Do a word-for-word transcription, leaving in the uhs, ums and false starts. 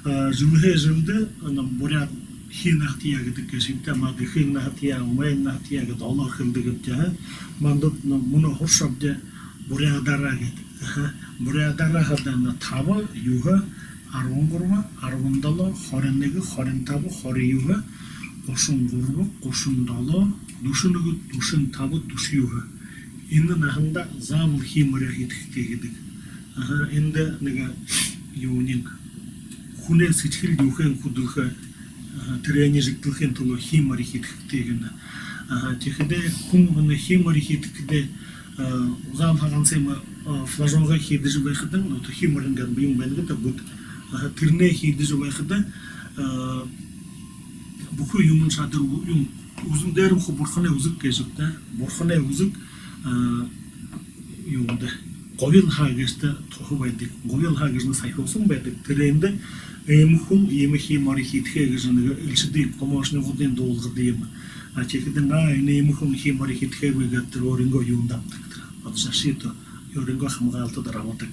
Жэлһээ жэлдэ энэ буряад хии наһатаяа гэдэг гээшэ юм даа, маа, гэхын наһатаяа, умайн наһатаяа гээд олон хэлэдэг юм даа. Манда мүнөө һуршабди буряадаараа гээд. Буряадаараа хадаа энэ таба, юһэ, арбан гурба, арбан долоо, хорин нэгэ, хорин таба, хорин юһэ, гушан гурба, гушан долоо, дүшэн нэгэ, дүшэн таба, дүшэн юһэ. Энэ наһандаа заабол хии мори хиидэхэ хэрэгтэй гэдэг. Аха, эндэ нэгэ юунэй, хүнэй сэдьхэл юухэн хүдэлхэ, аха, тэрээниие жэгдэлхын түлөө хии мори хиидэхэ хэрэгтэй гэнэ. Аха, тиихэдээ хүн энэ хии мори хиидэхэдээ, заал хаганса юм, флажок хиидэжэ байхадань, ну, хии морин гээд юм байна гэдэг, аха, тэрэнээ хиидэжэ байхада бүхы юумэн шадар юм, үзэн дээрэ бүхы бурханай үзэг гээшэ даа. Бурханай үзэг, юундэ, гуял һаа гээшэдэ туһа байдаг. Гуял һаа гээшэнь сахюусан байдаг. Тэрээндэ иимэ хүн иимэ хии мори хиидэхэ гэжэ нэгэ элшэдэй, помощнигуудынь дуулгадаг юм. А тиихэдэнь, а, энэ иимэ хүн хии мори хиидэхэгүй гээд тэрэ өөрынгөө юундэ абдаг тэрэ. Бодожо харая даа, өөрынгөө хамгаалтада абдаг.